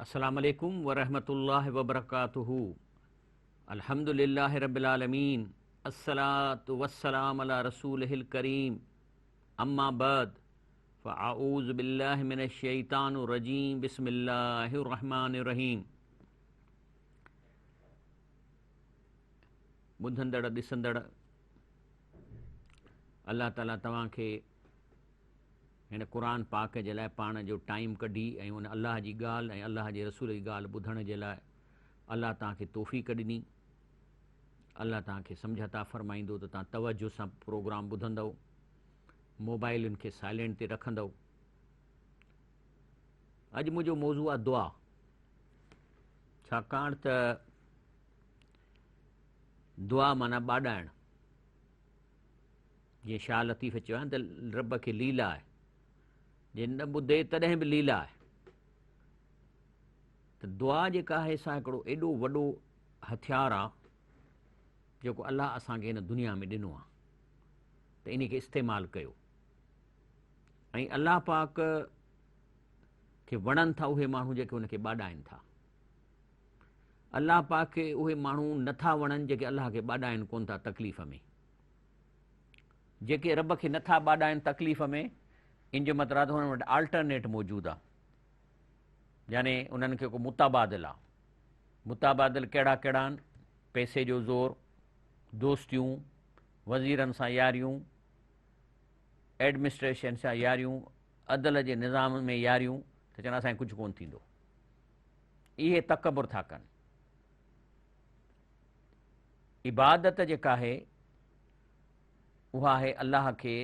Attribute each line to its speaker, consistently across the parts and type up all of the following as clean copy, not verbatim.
Speaker 1: السلام عليڪم ورحمة الله وبرڪاته الحمد لله رب العالمين الصلاة والسلام علي رسوله الڪريم اما بعد فاعوذ بالله من الشيطان الرجيم بسم الله الرحمن الرحيم ٻڌندڙ ڏسندڙ الله تعالي توهان کي هن قرآن پاڪ جي لاء پاڻ جو ٽائيم ڪڍي ۽ ان الله جي ڳالهه ۽ الله جي رسول جي ڳالهه ٻڌڻ جي لاء الله توهان کي توفيق ڏني. الله توهان کي سمجهه عطا فرمائيندو ته توهان توجه سان پروگرام ٻڌندؤ، موبائلن کي سائلينٽ تي رکندؤ. اڄ منهنجو موضوع آهي دعا. ڇاڪاڻ ته دعا معنيٰ ٻاڏائڻ. جيئن شاهه لطيف چيو آهي ته رب کي ليلا آهي، جي نه ٻڌي تڏهن به ليلا آهي. ته دعا جيڪا آهي سا هڪڙو ايڏو وڏو هٿيار آهي جيڪو الله اسان کي هن دنيا ۾ ڏنو آهي ته ان کي استعمال ڪيو ۽ الله پاڪ کي وڻن ٿا اهي ماڻهو جيڪي ان کي ٻاڏائن ٿا. الله پاڪ کي اهي ماڻهو نٿا وڻن جيڪي الله کي ٻاڏائن ڪون ٿا تڪليف ۾. جيڪي رب کي نٿا ٻاڏائن تڪليف ۾، ان جو مطلب آهي ته انهن وٽ آلٽرنيٽ موجود آهي، يعني انهن کي ڪو متبادل آهي. متبادل ڪهڙا ڪهڙا آهن؟ پئسي جو زور، دوستيون، وزيرن سان ياريون، ايڊمنسٽريشن سان ياريون، عدل جي نظام ۾ ياريون، ته چون اسان کي ڪجهه ڪونه ٿيندو. اهي تڪبر ٿا ڪن. عبادت جيڪا آهي اها آهي الله کي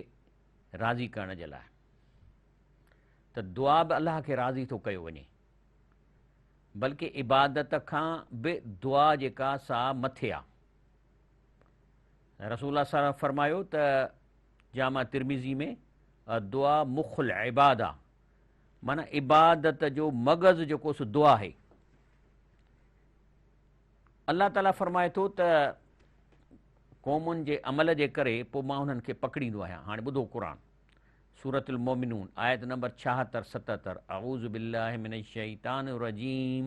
Speaker 1: راضي ڪرڻ جي لاء ته دعا به الله کي راضي ٿو ڪيو وڃي بلڪه عبادت کان به دعا جيڪا سا مٿي آ. رسول الله صلي الله عليه وسلم فرمايو ته جامع ترمذي ۾ الدعاء مخ العباده معنی عبادت جو مغز جيڪو سو دعا آهي. الله تعاليٰ فرمائي ٿو ته قومن جي عمل جي ڪري پوء مان انهن کي پڪڙيندو آهيان. هاڻي ٻڌو قرآن سورة المومنون آيت نمبر 76 77 اعوذ بالله من الشيطان الرجيم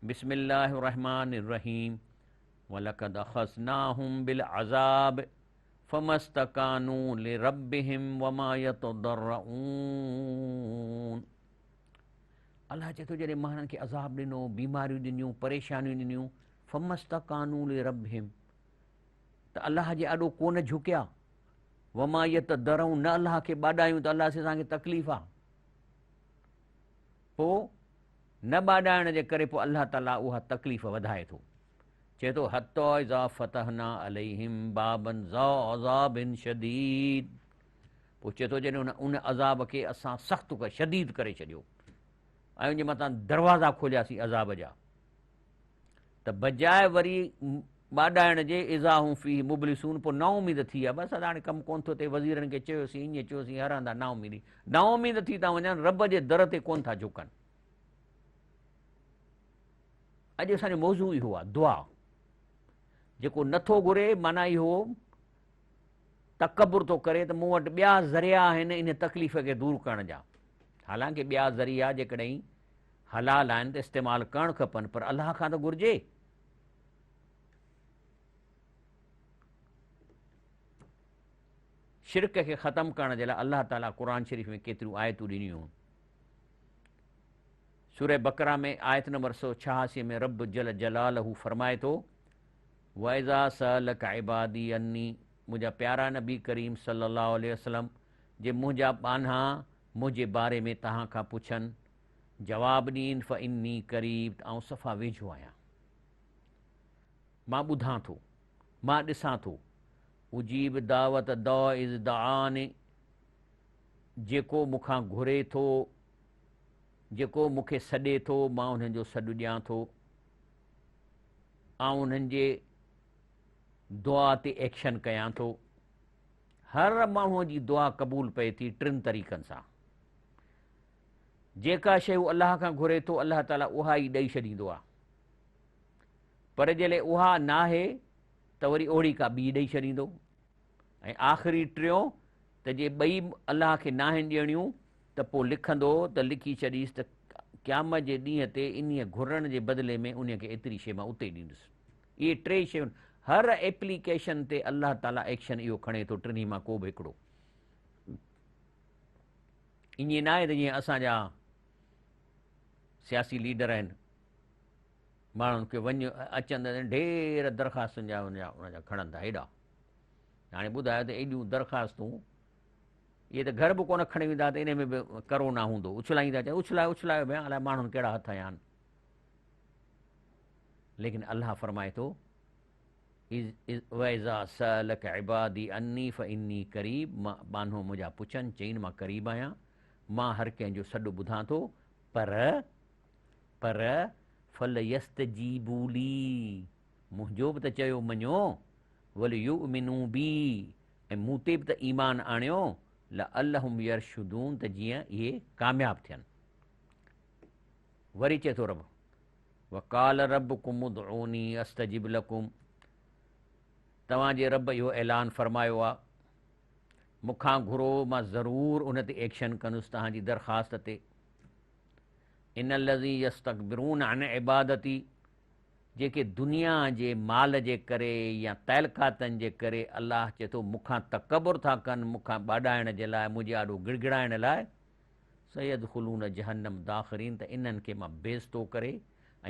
Speaker 1: بسم الله الرحمن الرحيم ولقد اخذناهم بالعذاب فما استكانوا لربهم وما يتضرعون. الله چئي ٿو جڏهن مان هنن کي عذاب ڏنو، بيماريون ڏنيون، پريشانيون ڏنيون، فما استڪانوا لربهم ته الله جي آڏو ڪونه جهڪيا، وما يتضرعون نه الله کي ٻاڏايون ته الله سي اسان کي تڪليف آ. پوء نه ٻاڏائڻ جي ڪري پوء الله تعالي اها تڪليف وڌائي ٿو. چئي ٿو حتي اذا فتحنا عليهم بابا ذا عذاب شديد پوء چئي ٿو جڏهن ان عذاب کي اسان سخت ڪري شديد ڪري ڇڏيو ۽ ان جي مٿان دروازا کولياسين عذاب جا ته بجاء وري ٻاڏائڻ جي اذا هم فيه مبلسون پوء نا اميد ٿي ويا بس ادا هاڻي ڪم ڪونه ٿو ٿئي وزيرن کي چيوسين ائين چيوسين هر هنڌان نا اميدي نا اميد ٿي ٿا وڃن رب جي در تي ڪونه ٿا جهڪن. اڄ اسان جو موضوع اهو آهي دعا جيڪو نٿو گهري معنيٰ اهو تڪبر ٿو ڪري ته مون وٽ ٻيا ذريعا آهن ان تڪليف کي دور ڪرڻ جا. حالانڪه ٻيا ذريعا جيڪڏهن حلال آهن ته استعمال ڪرڻ کپن پر الله کان ته گهرجي. شرڪ کي ختم ڪرڻ جي لاء الله تعاليٰ قرآن شريف ۾ ڪيتريون آيتون ڏنيون. سورة بقره ۾ آيت نمبر 186 ۾ رب جل جلاله فرمائي ٿو واذا سالک عبادي عني منهنجا پيارا نبي ڪريم صلي الله عليه وسلم جي منهنجا ٻانها منهنجي باري ۾ توهان کان پڇن جواب ڏين فاني قريب ته آئون صفا ويجهو آهيان مان ٻڌان ٿو مان ڏسان ٿو اجيب دعوت الداع اذ دعان جيڪو مون کان گهري ٿو جيڪو مون کي سڏي ٿو مان انهن جو سڏ ڏيان ٿو آئون انهن جي دعا تي ايڪشن ڪيان ٿو. هر ماڻهوء جي دعا قبول پئي ٿي ٽن طريقن سان. جيڪا شيء هو الله کان گهري ٿو الله تعاليٰ اها ئي ڏئي ڇڏيندو آهي. پر جيڏهن اها ناهي ته وري اوهڙي ڪا ٻي ڏئي ڇڏيندو. ۽ آخري ٽيون ته جي ٻئي الله کي ناهن ڏيڻيون ته پوء لکندو ته لکي ڇڏيس ته قيامت جي ڏينهن تي انهيء گهرڻ جي بدلي ۾ انهيء کي ايتري شيء مان اتي ڏيندس. اهي ٽي شيون هر ايپليڪيشن تي الله تعاليٰ ايڪشن اهو کڻي ٿو ٽنهي مان ڪو به هڪڙو. ائين ناهي ته جيئن اسان جا سياسي ليڊر آهن ماڻهن کي وڃ اچن ته ڍير درخواستن جا ان جا کڻن ٿا هيڏا. هاڻي ٻڌايو ته ايڏيون درخواستون اهي ته گهر به ڪونه کڻي ويندا ته ان ۾ به ڪرونا هوندو اڇلائيندا چون اڇلايو اڇلايو ڀيا الائي ماڻهن ڪهڙا هٿ هنيا آهن. ليڪن الله فرمائي ٿو واذا سالک عبادي عني فاني قريب مان ٻانهو منهنجا پڇن چئين مان قريب آهيان مان هر ڪنهن جو سڏ ٻڌان ٿو پر پر فليستجيبوا لي منهنجو به ته چيو مڃو وليؤمنوا بي ۽ مون تي به ته ايمان آڻيو لعلهم يرشدون ته جيئن اهي ڪامياب ٿين. وري چئي ٿو رب وقال ربڪم ادعوني استجب لڪم توهان جي رب اهو اعلان فرمايو آ مون کان گهرو مان ضرور ان تي ايڪشن ڪندس توهان جي درخواست تي. ان الذين يستڪبرون عن عبادتي جيڪي دنيا جي مال جي ڪري يا تعلقاتن جي ڪري الله چئي ٿو مون کان تڪبر ٿا ڪن مون کان ٻاڏائڻ جي لاء منهنجي آڏو گڙگڙائڻ لاء سيدخلون جهنم داخرين ته انهن کي مان بيعزتو ڪري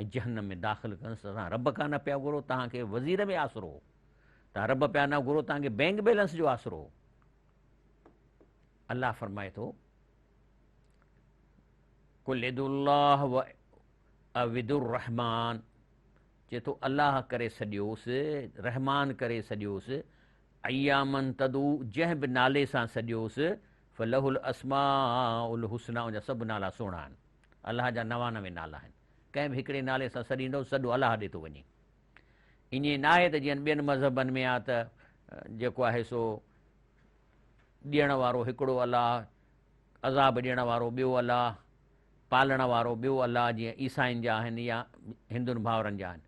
Speaker 1: ۽ جهنم ۾ داخل ڪندس ته توهان رب کان نه پيا گهرو توهان کي وزير ۾ آسرو هو توهان رب پيا نه گهرو توهان کي بينڪ بيلنس جو آسرو هو. الله فرمائي ٿو قل ادعوا الله و اودعوا الرحمٰن چئي ٿو الله ڪري سڏيوس رحمان ڪري سڏيوس اياما تدعو جنهن به نالي سان سڏيوس فله الاسماء الحسنيٰ ان جا سڀ نالا سهڻا آهن الله جا 99 نالا آهن ڪنهن به هڪڙي نالي سان سڏيندو سڏ الله ڏي ٿو وڃي ائين ناهي ته جيئن ٻين مذهبن ۾ آ ته جيڪو آهي سو ڏيڻ وارو هڪڙو الله عذاب ڏيڻ وارو ٻيو الله پالڻ وارو ٻيو الله جيئن عيسائين جا آهن يا هندن ڀائرن جا آهن.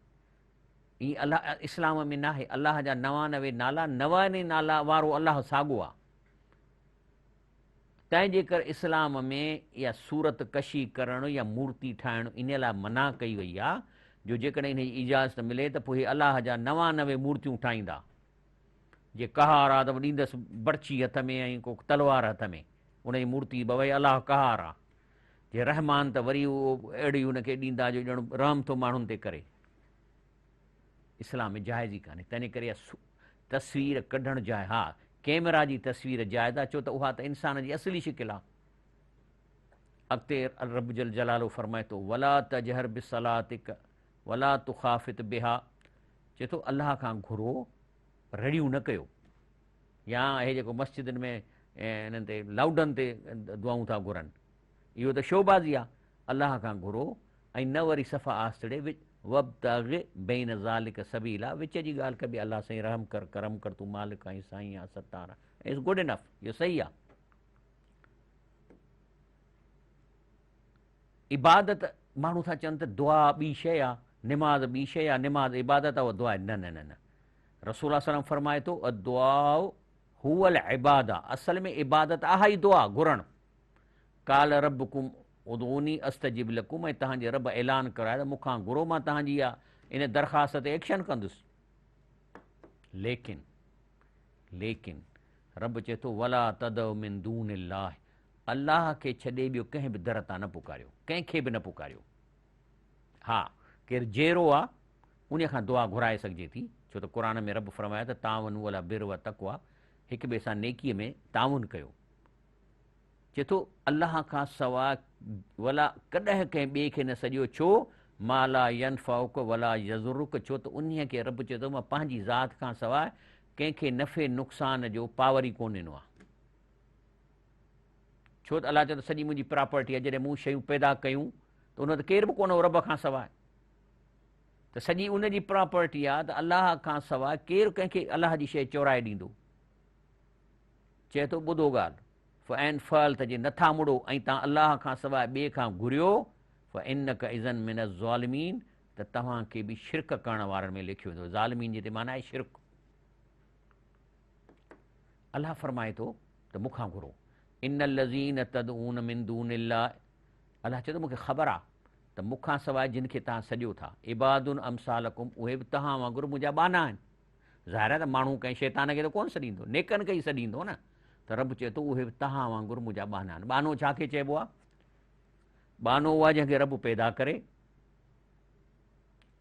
Speaker 1: ائين الله اسلام ۾ ناهي. الله جا 99 نالا، 99 نالا وارو الله ساڳو آ. تنهن جي ڪري اسلام ۾ اها صورت ڪشي ڪرڻ يا مورتي ٺاهڻ ان لاء منع ڪئي وئي آ جو جيڪڏهن انهي جي اجازت ملي ته پوء هي الله جا 99 مورتيون ٺاهيندا. جي قهار آ ته به ڏيندس بڙڇي هٿ ۾ ۽ ڪو تلوار هٿ ۾. ان جي مورتي به ڀئي الله قهار آ. جي رحمان ته وري اهو اهڙي ان کي ڏيندا جو ڄڻ رحم ٿو ماڻهن تي ڪري. اسلام ۾ جائز ئي ڪانهي. تنهن ڪري اها تصوير ڪڍڻ جائز ها ڪيمرا جي تصوير جائز آ ڇو ته اها ته انسان جي اصلي شڪل آ. اڳتي رب جل جلاله فرمائي ٿو ولا تجهر بصلاتک ولا تخافت بها چئي ٿو الله کان گهرو رڙيون نه ڪيو. يا اهي جيڪو مسجدن ۾ انهن تي لائوڊن تي دعائون ٿا گهرن اهو ته شوبازي آ. الله کان گهرو ۽ نه وري صفا آستڙي وابتغ بين ذلک سبيلا وچ جي ڳالهه ڪبي الله سائين رحم ڪر ڪرم ڪر تون مالڪ آهين سائين آهين ستار آهين it's good enough اهو صحيح آ. عبادت ماڻهو ٿا چون ته دعا ٻي شيء آ نماز ٻي شيء آ نماز عبادت آ اها دعا نه نه نه نه رسول الله صلي الله عليه وسلم فرمائي ٿو الدعاء هو العباده اصل ۾ عبادت آهي ئي دعا گهرڻ. قال ربڪم ادعوني استجب لڪم ۽ توهان جي رب اعلان ڪيو آهي ته مون کان گهرو مان توهان جي ان درخواست تي ايڪشن ڪندس. ليڪن ليڪن رب چئي ٿو ولا تدع من دون الله الله کي ڇڏي ٻيو ڪنهن به در تان نه پڪاريو ڪنهن کي به نه پڪاريو. ها ڪير جيئرو آ انهيء کان دعا گهرائي سگهجي ٿي، ڇو ته قرآن ۾ رب فرمايو ته تعاونوا علی البر والتقوی هڪ ٻئي سان نيڪيء ۾ تعاون ڪيو. چئي ٿو الله کان سواء ولا ڪڏهن ڪنهن ٻئي کي نه سڏيو ڇو ما لا ينفعک ولا يضرک ڇو ته انهيء کي رب چئي ٿو مان پنهنجي ذات کان سواء ڪنهن کي نفعي نقصان جو پاور ئي ڪونه ڏنو آهي. ڇو ته الله چئي ٿو سڄي منهنجي پراپرٽي آهي جڏهن مون شيون پيدا ڪيون ته ان وٽ ڪير به ڪونه هو رب کان سواء. ته سڄي ان جي پراپرٽي آ ته الله کان سواء ڪير ڪنهن کي الله جي شيء چورائي ڏيندو؟ چئي ٿو ٻڌو ڳالهه، فإن فعلت جي نٿا مڙو ۽ توهان الله کان سواء ٻئي کان گهريو، فإنک اذا من الظالمين ته توهان کي به شرڪ ڪرڻ وارن ۾ ليکيو ويندو، ظالمين جي هتي معنيٰ آهي شرڪ. الله فرمائي ٿو ته مون کان گهرو، ان الذين تدعون من دون الله الله چئي ٿو مون کي خبر آ. ته مون کان سواء جن کي توهان سڏيو ٿا، عباد امثالڪم، اهي به توهان وانگر منهنجا ٻانها آهن. ظاهر آهي ته ماڻهو ڪنهن شيطان کي ته ڪونه سڏيندو، نيڪن کي ئي سڏيندو نه. ته رب چئي ٿو اهي به توهان وانگر منهنجا ٻانها آهن. ٻانهو ڇا کي چئبو آهي؟ ٻانهو اهو آهي جنهن کي رب پيدا ڪري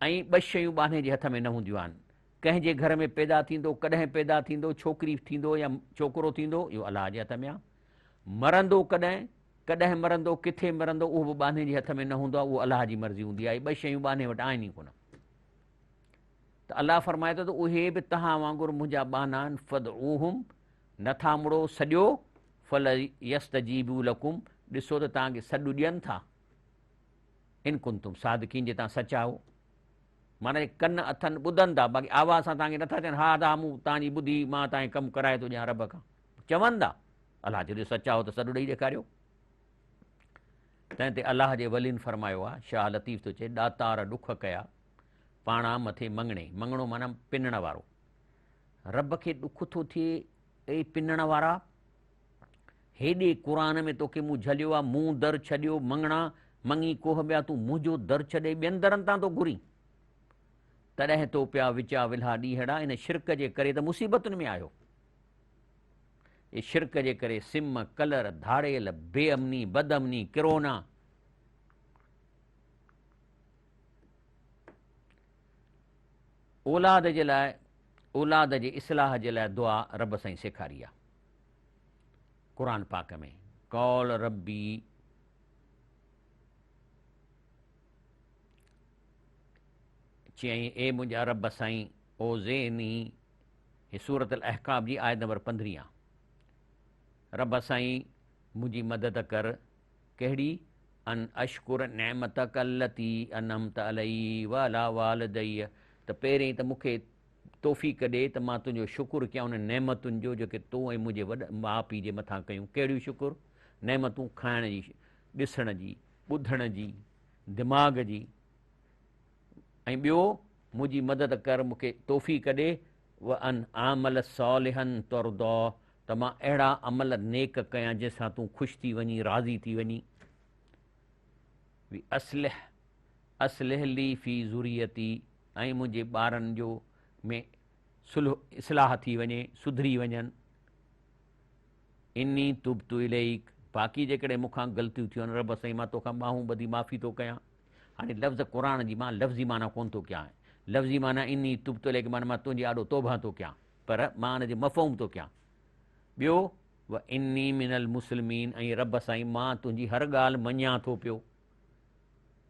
Speaker 1: ۽ ٻه شيون ٻانهي جي هٿ ۾ نه هونديون آهن. ڪنهن جي گهر ۾ پيدا ٿيندو، ڪڏهن پيدا ٿيندو، ڇوڪري ٿيندو يا ڇوڪرو ٿيندو، اهو الله جي هٿ ۾ آهي. مرندو ڪڏهن، ڪڏهن مرندو، ڪٿي مرندو، اهو به ٻانهي جي هٿ ۾ نه هوندو آهي، اهو الله جي مرضي هوندي آهي. اهي ٻه شيون ٻانهي وٽ آهن ئي ڪونه. ته الله فرمائي ٿو ته اهي به توهان وانگر منهنجا ٻانها آهن، فادعوهم، نه ٿا مڙو، سڏيو، فليستجيبوا لڪم، ڏسو ته توهان کي سڏ ڏين ٿا، ان ڪنتم صادقين، جي توهان سچا آهيو. معنيٰ جي ڪن اٿن ٻڌن ٿا، باقي آواز سان توهان کي نٿا چون، ها ادا مون توهان جي ٻڌي، مان توهان کي ڪم ڪرائي ٿو ڏيان رب کان. چون ٿا، الله چئي ٿو سچا آهيو ته سڏ ڏئي ڏيکاريو. تنهن تي الله جي ولين فرمايو آهي، شاهه لطيف ٿو چئي، ڏاتار ڏک ڪيا، پاڻا مٿي مڱڻي، مڱڻو معنيٰ پنڻ وارو. رب کي ڏک ٿو ٿئي، اي پنڻ وارا! هيڏي قرآن ۾ توکي مون جهليو آ، مون در ڇڏيو مڱڻا، مڱي ڪوهه ٻيا، تون منهنجو در ڇڏي ٻين درن تان ٿو گهرين. تڏهن تو پيا وچا ولها ڏينهڙا، ان شرڪ جي ڪري ته مصيبتن ۾ آهيو. اي شرڪ جي ڪري سم، ڪلر، ڌاڙيل، بي امني، بد امني، ڪرونا. اولاد جي لاء اولاد جي اصلاح جي لاء دعا رب سائين سيکاري آ. قرآن پاڪ ۾ قول ربي چيائين اي منهنجا رب سائين اوزيني هي سورة الاحقاف جي آيت نمبر 15 آ رب سائين منهنجي مدد ڪر ڪهڙي ان اشڪر نعمتک التي انعمت علي وعلي والدي ته پهرين ته مون کي توفيق ڏي ته مان تنهنجو شڪر ڪيان انهن نعمتن جو جيڪي تو ۽ منهنجي وڏن ماء پيء جي مٿان ڪيون. ڪهڙيون شڪر؟ نعمتون کائڻ جي، ڏسڻ جي، ٻڌڻ جي، دماغ جي ۽ ٻيو منهنجي مدد ڪر مون کي توفيق ڏي وان اعمل صالحا ترضاه ته مان اهڙا عمل نيڪ ڪيان جنهن سان تون خوش ٿي وڃين راضي ٿي وڃين. واصلح اصلح لي في ذريتي ۽ منهنجي ٻارن جو ۾ صلح اصلاح ٿي وڃي، سڌري وڃن. اني تبت اليڪ باقي جيڪڏهن مون کان غلطيون ٿيون آهن رب سائين مان توکان ٻانهون ٻڌي معافي ٿو ڪيان. هاڻي لفظ قرآن جي مان لفظي معنيٰ ڪونه ٿو ڪيان. لفظي معنيٰ اني تبت اليڪ معنيٰ مان تنهنجي آڏو توبهه ٿو ڪيان پر مان ان جو مفهوم ٿو ڪيان. ٻيو و اني من المسلمين ۽ رب سائين مان تنهنجي هر ڳالهه مڃان ٿو پيو.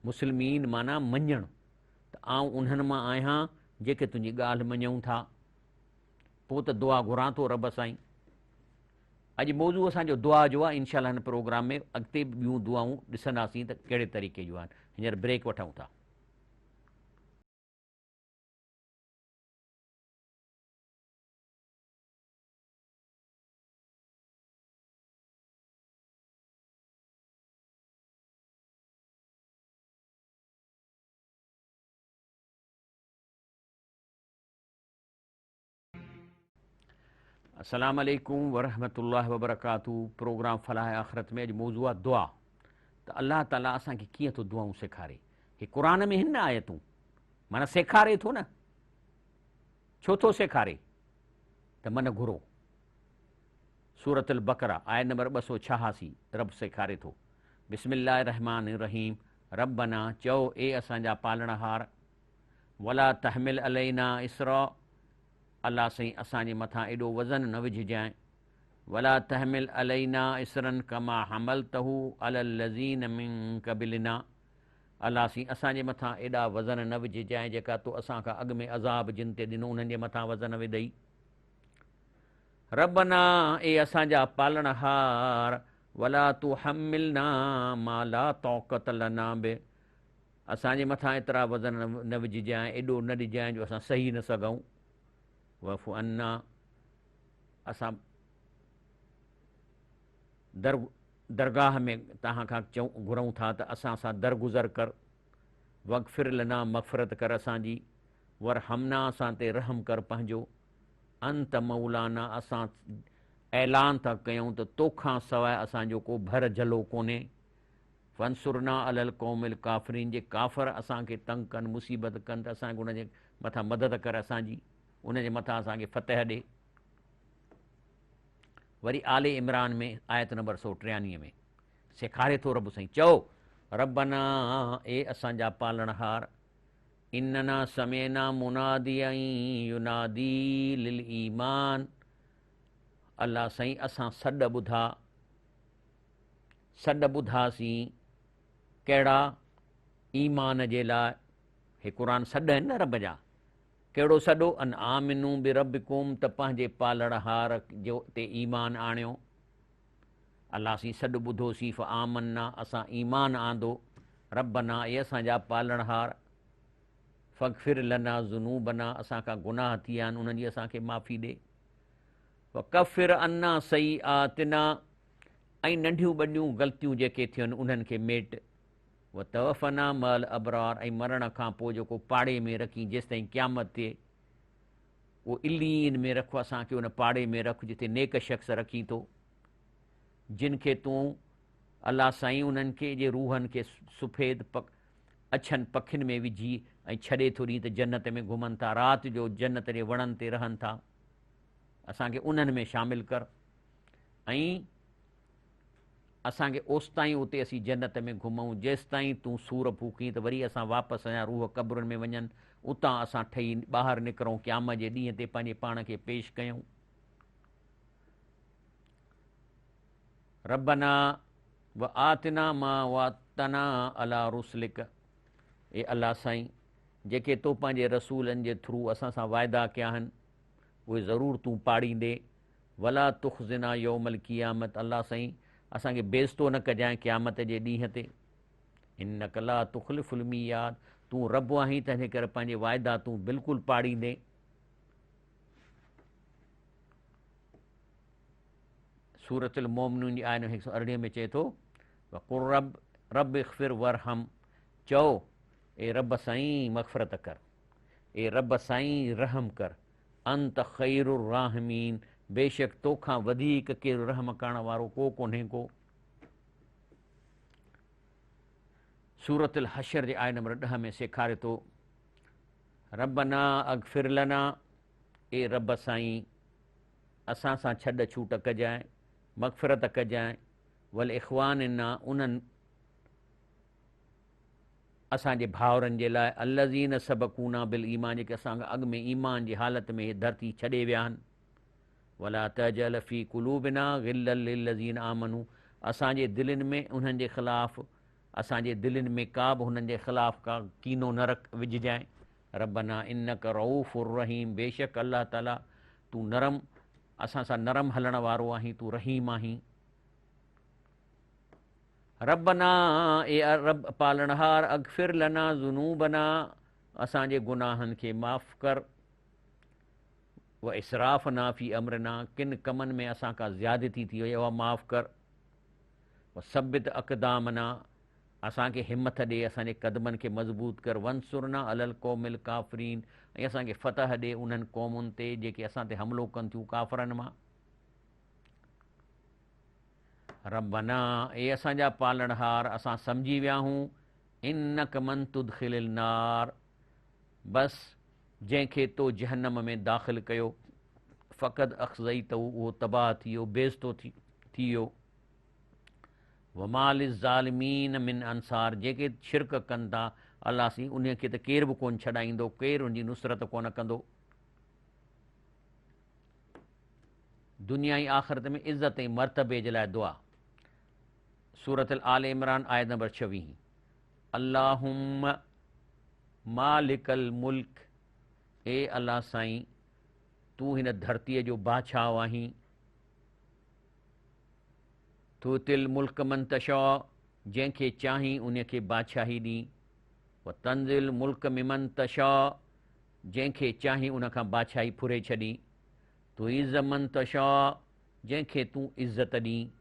Speaker 1: مسلمين معنيٰ مڃڻ ته آئون انهن مان آهيان جيڪي تنهنجي ڳالهه مڃون ٿا. پوء ته دعا گهران ٿو رب سائين. اڄ موضوع اسان جو دعا جو آهي انشاء الله هن پروگرام ۾ اڳتي به ٻيون دعائون ڏسنداسين ته ڪهڙي طريقي جون آهن. هينئر بريڪ وٺون ٿا. السلام عليڪم ورحمة الله وبرڪاته پروگرام فلاح آخرت ۾ اڄ موضوع آهي دعا ته الله تعالي اسان کي ڪيئن ٿو دعائون سيکاري هي قرآن ۾ هن آيتون معنی سيکاري ٿو نه ڇو ٿو سيکاري ته من گهرو سورة البقره آيت نمبر 286 رب سيکاري ٿو بسم الله الرحمٰن الرحيم ربنا چئو اي اسان جا پالڻهار ولا تحمل علينا اصرا الله سائين اسان جي مٿان ايڏو وزن نه وجهجانء ولا تحمل علينا اصرا ڪما حملته علي الذين من قبلنا الله سائين اسان جي مٿان ايڏا وزن نه وجهجانء جيڪا تو اسان کان اڳ ۾ عذاب جن تي ڏنو انهن جي مٿان وزن وڌئي ربنا اي اسان جا پالڻهار ولا تحملنا ما لا طاقت لنا به اسان جي مٿان ايترا وزن نه وجهجانء، ايڏو نه ڏجانء جو اسان سهي نه سگهون. واعف عنا اسان در درگاهه ۾ توهان کان چئون گهرون ٿا ته اسان سان درگذر ڪر. واغفر لنا مغفرت ڪر اسان جي. وارحمنا اسان تي رحم ڪر پنهنجو. انت مولانا اسان اعلان ٿا ڪيون ته توکان سواء اسان جو ڪو ڀر جهلو ڪونهي. فانصرنا علي القوم الڪافرين جي ڪافر اسان کي تنگ ڪن، مصيبت ڪن ته اسان کي انهن جي مٿان مدد ڪر اسان جي، انهن جي مٿان اسان کي فتح ڏي. وري آل عمران ۾ آيت نمبر 193 ۾ سيکاري ٿو رب سائين، چئو، ربنا اي اسان جا پالڻهار، اننا سمعنا مناديا ينادي للايمان، الله سائين اسان سڏ ٻڌا، سڏ ٻڌاسين، ڪهڙا؟ ايمان جي لاء، هي قرآن سڏ آهن نه رب جا، ڪهڙو سڏ؟ ان آمنو بربڪم ته پنهنجي پالڻهار جو تي ايمان آڻيو. الله سين سڏ ٻڌوسين فآمنا اسان ايمان آندو، ربنا اي اسان جا پالڻهار، فاغفر لنا ذنوبنا اسان کان گناهه ٿي ويا آهن انهن جي اسان کي معافي ڏي، وڪفر عنا سيئاتنا ۽ ننڍيون وڏيون غلطيون جيڪي ٿين انهن کي ميٽ، وتوفنا مع الابرار ۽ مرڻ کان پوء جيڪو پاڙي ۾ رکين جيستائين قيامت ٿئي اهو عليين ۾ رک اسان کي ان پاڙي ۾ رک جتي نيڪ شخص رکين ٿو جن کي تون الله سائين انهن کي جي روحن کي سفيد اڇن پکين ۾ وجهي ۽ ڇڏي ٿو ڏين ته جنت ۾ گهمن ٿا رات جو جنت جي وڻن تي رهن ٿا اسان کي انهن ۾ شامل ڪر ۽ اسان کي اوستائين اتي اسين جنت ۾ گهمون جيستائين تون سور ڦوڪين ته وري اسان واپس اسان جا روح قبرن ۾ وڃن اتان اسان ٺهي ٻاهر نڪرون قيامت جي ڏينهن تي پنهنجي پاڻ کي پيش ڪيون. ربنا وآتنا ما وعدتنا علي رسلک اي الله سائين جيڪي تو پنهنجي رسولن جي ٿرو اسان سان وعدا ڪيا آهن اهي ضرور تون پاڙيندي ولا تخزنا يوم القيامت الله سائين اسان کي بيعزتو نه ڪجانء قيامت جي ڏينهن تي انک لا تخلف الميعاد تون رب آهين تنهنجي ڪري پنهنجي وعدا تون بلڪل پاڙيندين. سورة المومنون جي آيت نمبر 118 ۾ چئي ٿو وقل رب رب اغفر وارحم چئو اي رب سائين مغفرت ڪر اي رب سائين رحم ڪر انت خير الراحمين بيشڪ تو کان وڌيڪ ڪير رحم ڪرڻ وارو ڪو ڪونهي ڪو. سورة الحشر جي آيت نمبر 10 ۾ سيکاري ٿو ربنا اغفر لنا اي رب سائين اسان سان ڇڏ ڇوٽ ڪجانء مغفرت ڪجانء ولاخواننا انهن اسان جي ڀائرن جي لاء، الذين سبقونا بالايمان جيڪي اسان کان اڳ ۾ ايمان جي حالت ۾ هي ڌرتي ڇڏي ويا آهن، ولا تجعل في قلوبنا غلا للذين آمنوا اسان جي دلين ۾ انهن جي خلاف اسان جي دلين ۾ ڪا به هنن جي خلاف ڪا ڪينو نه رک وجهجانء، ربنا انک رؤف رحيم بيشڪ الله تعالي تون نرم اسان سان نرم هلڻ وارو آهين تون رحيم آهين. ربنا اي رب پالڻهار اغفر لنا ذنوبنا اسان جي گناهن کي معاف ڪر و اسرافنا في امرنا ڪن ڪمن ۾ اسان کان زيادتي ٿي وئي اها معاف ڪر و ثبت اقدامنا اسان کي همٿ ڏي اسان جي قدمن کي مضبوط ڪر وانصرنا علي القوم الڪافرين ۽ اسان کي فتح ڏي انهن قومن تي جيڪي اسان تي حملو ڪن ٿيون ڪافرن مان. ربنا اي اسان جا پالڻهار اسان سمجهي ويا هون انک من تدخل النار بس جنهن کي تو جهنم ۾ داخل ڪيو فقد اخزيته اهو تباهه ٿي ويو بيعزتو ٿي ويو وما للظالمين من انصار جيڪي شرڪ ڪن ٿا الله سين انهي کي ته ڪير به ڪونه ڇڏائيندو ڪير ان جي نصرت ڪونه ڪندو. دنيا ۽ آخرت ۾ عزت ۽ مرتبي جي لاء دعا. سورة آل عمران آيت نمبر 26 اللهم مالڪ الملڪ اي الله سائين تون هن ڌرتيء جو بادشاهه آهين تؤتي الملڪ من تشاء جنهن کي چاهين ان کي بادشاهي ڏين وتنزع الملڪ ممن تشاء جنهن کي چاهين ان کان بادشاهي ڦري ڇڏين تعز من تشاء جنهن کي تون عزت ڏين،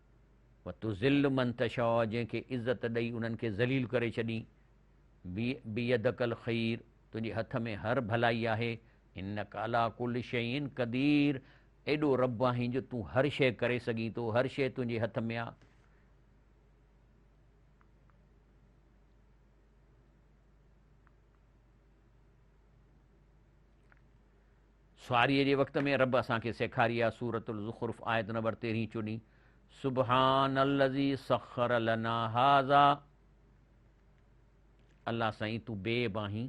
Speaker 1: وتذل من تشاء جنهن کي عزت ڏئي انهن کي ذليل ڪري ڇڏين، بيدک الخير تنهنجي هٿ ۾ هر ڀلائي آهي، انک علي ڪل شيء قدير ايڏو رب آهين جو تون هر شيء ڪري سگهين ٿو، هر شيء تنهنجي هٿ ۾ آ. سواريء جي وقت ۾ رب اسان کي سيکاري آ سورة الزخرف آيت نمبر تيرهين چوڏهين سبحان الذي سخر لنا هذا الله سائين تون بي عيب آهين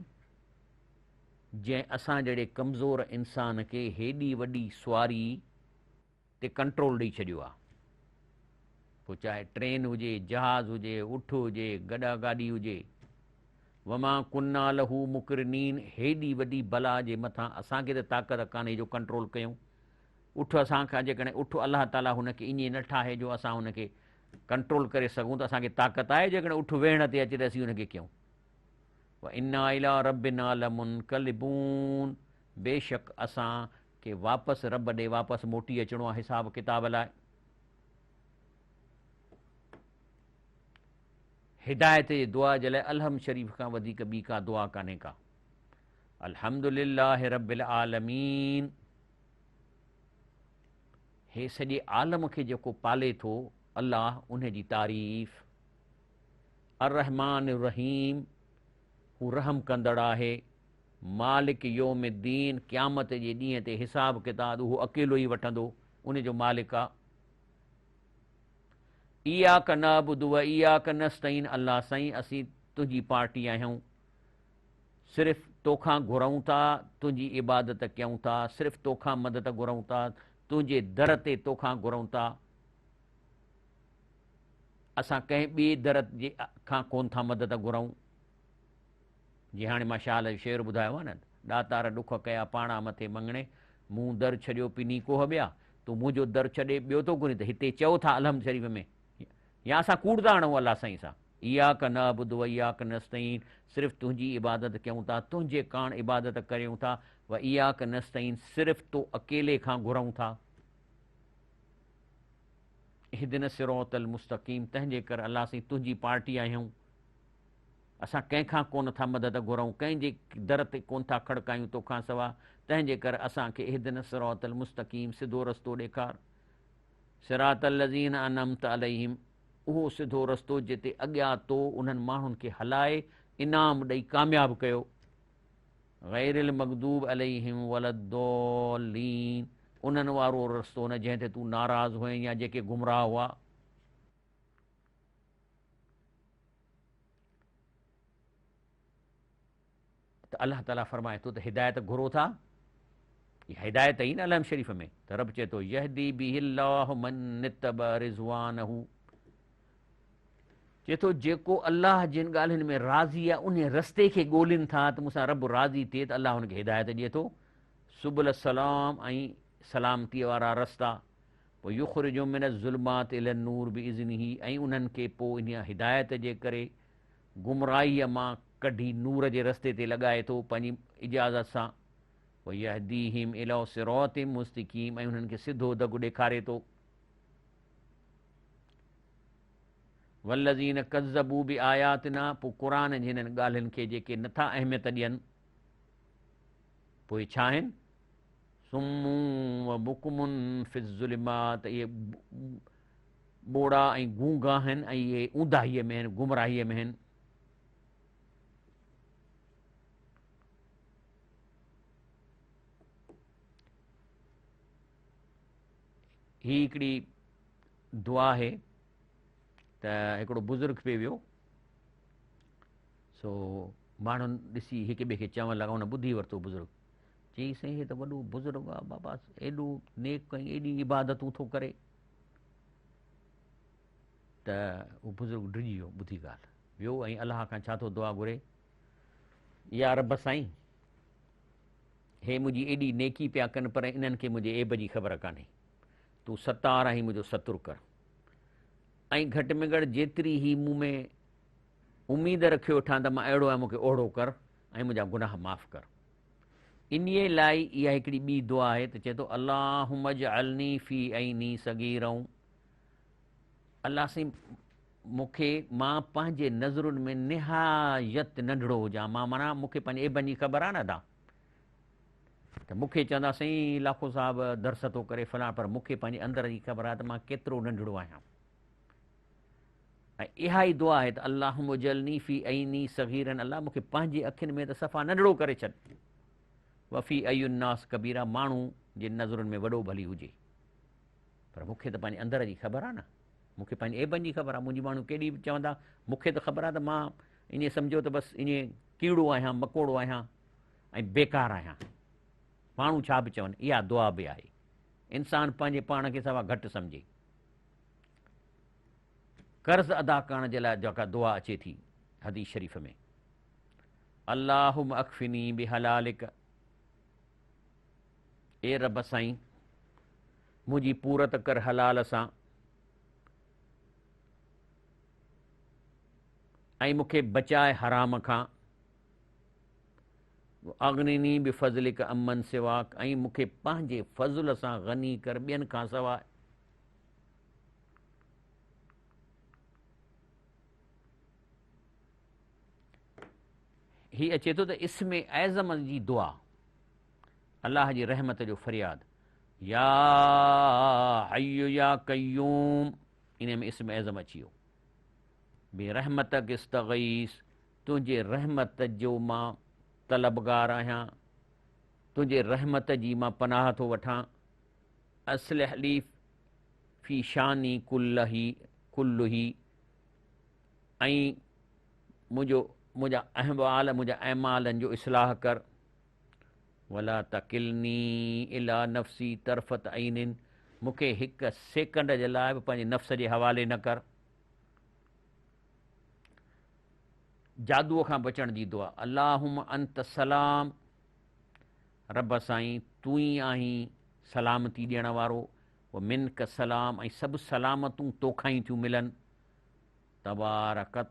Speaker 1: جنهن اسان جهڙي ڪمزور انسان کي هيڏي وڏي سواري تي ڪنٽرول ڏئي ڇڏيو آ پوء چاهي ٽرين هجي، جهاز هجي، اٺ هجي، گڏهه گاڏي هجي. وما ڪنا له مقرنين هيڏي وڏي بلا جي مٿان اسان کي ته طاقت ڪانهي جو ڪنٽرول ڪيون. اٺ اسان کان جيڪڏهن اٺ الله تعالي هن کي ائين نه ٺاهي جو اسان هن کي ڪنٽرول ڪري سگهون ته اسان کي طاقت آهي جيڪڏهن اٺ ويهڻ تي اچي ته اسين هن کي ڪيون. وانا الي ربنا لمنقلبون بيشڪ اسان کي واپس رب ڏي واپس موٽي اچڻو آهي حساب ڪتاب لاء. هدايت جي دعا جي لاء الحمد شريف کان وڌيڪ ٻي ڪا دعا ڪانهي ڪا. الحمد لله رب العالمين هي سڄي عالم کي جيڪو پالي ٿو الله ان جي تعريف. الرحمٰن الرحيم هو رحم ڪندڙ آهي. مالڪ يوم الدين قيامت جي ڏينهن تي حساب ڪتاب اهو اڪيلو ئي وٺندو ان جو مالڪ آ. اياڪ نعبد و اياڪ نستعين الله سائين اسين تنهنجي پارٽي آهيون صرف توکان گهرون ٿا تنهنجي عبادت ڪيون ٿا صرف توکان مدد گهرون ٿا تنهنجي در تي توکان گهرون ٿا اسان ڪنهن ٻئي در جي کان ڪون ٿا مدد گهرون. جيئن هاڻي مان شال جو شعر ٻڌايو آهي نه، ڏاتار ڏک ڪيا پاڻا مٿي مڱڻي، مون در ڇڏيو پني ڪوهه ٻيا، تون منهنجو در ڇڏي ٻيو ٿو گهرين ته هتي چئو ٿا الحمد شريف ۾ يا اسان ڪوڙ ٿا هڻون الله سائين سان، اياڪ نعبد و اياڪ نستعين صرف تنهنجي عبادت ڪيون ٿا، تنهنجي ڪاڻ عبادت ڪريون ٿا، و اياڪ نستعين صرف تو اڪيلي کان گهرون ٿا. اهدنا الصراط المستقيم تنهنجي ڪر الله سائين تنهنجي پارٽي آهيون. اسان ڪنهن کان ڪونه ٿا مدد گهرون، ڪنهن جي در تي ڪونه ٿا کڙڪايون توکان سوا، تنهن جي ڪر اسان کي اهدنا الصراط المستقيم سڌو رستو ڏيکار. صراط الذين انعمت عليهم اهو سڌو رستو جتي اڳيان تو انهن ماڻهن کي هلائي انعام ڏئي ڪامياب ڪيو. غير المغضوب عليهم ولا الضالين انهن وارو رستو نه جنهن تي تون ناراض هئين يا جيڪي گمراهه هئا. ته الله تعالي فرمائي ٿو ته هدايت گهرو ٿا اها هدايت ئي نه الحمد شريف ۾ ته رب چئي ٿو يهدي به الله من اتبع رضوانه چئي ٿو جيڪو الله جن ڳالهين ۾ راضي آهي ان رستي کي ڳولين ٿا ته مون سان رب راضي ٿئي ته الله هن کي هدايت ڏئي ٿو سبل السلام ۽ سلامتي وارا رستا پوء يخرجهم من الظلمات الي النور باذنه ۽ انهن کي پوء انهيء هدايت جي ڪري گمراهيء مان ڪڍي نور جي رستي تي لڳائي ٿو پنهنجي اجازت سان ويهديهم الي صراط مستقيم ۽ انهن کي سڌو دڳ ڏيکاري ٿو. والذين ڪذبوا بآياتنا پوء قرآن جي هنن ڳالهين کي جيڪي نٿا اهميت ڏين پوء ڇا آهن؟ صم و بڪم في الظلمات اهي ٻوڙا ۽ گونگا آهن ۽ اهي اونداهيء ۾ آهن، گمراهيء ۾ آهن. هي هڪڙي دعا آهي ته هڪڙو بزرگ پي ويو سو ماڻهن ڏسي هڪ ٻئي کي چوڻ لڳا ان ٻڌي ورتو بزرگ چيائين سائين هي ته وڏو بزرگ آ بابا ايڏو نيڪ ۽ ايڏي عبادتون ٿو ڪري ته هو بزرگ ڊڄي ويو ٻڌي ڳالهه ويو ۽ الله کان ڇا ٿو دعا گهري يا رب سائين هي منهنجي ايڏي نيڪي پيا ڪن پر انهن کي منهنجي عيب جي خبر ڪانهي تون ستار آهين منهنجو ستر ڪر ۽ گهٽ ۾ گهٽ جيتري هي مون ۾ اميد رکيو ويٺا ته مان اهڙو آهيان مون کي اوهڙو ڪر ۽ منهنجا گناهه معاف ڪر. انهيء لاء اها هڪڙي ٻي دعا آهي ته چئي ٿو اللهم اجعلني في عيني صغيرا الله سائين مون کي مان پنهنجي نظرن ۾ نهايت ننڍڙو هجان مان معنيٰ مون کي پنهنجي عيبن جي خبر آهي نه ادا ته مون کي چوندا سائين لاکو صاحب درس ٿو ڪري فلاڻ پر مون کي پنهنجي اندر جي خبر آهي ته مان ڪيترو ننڍڙو آهيان ۽ اها ئي دعا آهي ته اللهم اجعلني في عيني صغيرا الله مون کي پنهنجي اکين ۾ ته صفا ننڍڙو ڪري ڇڏ. وفي اعين الناس ڪبيرا ماڻهو جي نظرن ۾ وڏو ڀلي هجي پر مون کي ته پنهنجي اندر جي خبر آهي نه مون کي پنهنجي عيبن جي خبر آهي منهنجي ماڻهو ڪيڏي به چوندا مون کي ته خبر آهي ته مان ائين سمجهو ته بس ائين ڪيڙو آهيان مڪوڙو آهيان ۽ بيڪار آهيان ماڻهو ڇا به چون اها دعا به آهي انسان پنهنجي پاڻ کي سوا گهٽ سمجهي قرض ادا ڪرڻ جي لاء جيڪا دعا اچي ٿي حديث شريف ۾ اللهم اڪفني بحلالک اي رب سائين منهنجي پورت ڪر حلال سان ۽ مون کي بچاء حرام کان اغنني بفضلک عمن سواک ۽ مون کي پنهنجي فضل سان غني ڪر ٻين کان سواء. هي اچي ٿو ته اسم اعظم جي دعا الله جي رحمت جو فرياد يا حي يا قيوم ان ۾ اسم اعظم اچي ويو برحمتک استغيث تنهنجي رحمت جو مان طلبگار آهيان تنهنجي رحمت جي مان پناهه ٿو وٺان اصلح لي في شاني ڪله ڪله ۽ منهنجو منهنجا احوال منهنجا اعمالن جو اصلاح ڪر ولا تڪلني الي نفسي طرفت عين مون کي هڪ سيڪنڊ جي لاء به پنهنجي نفس جي حوالي نه ڪر. جادوء کان بچڻ جي دعا، اللهم انت السلام رب سائين تون ئي آهين سلامتي ڏيڻ وارو، ومنک السلام ۽ سڀ سلامتون توکان ئي ٿيون ملن. تبارڪت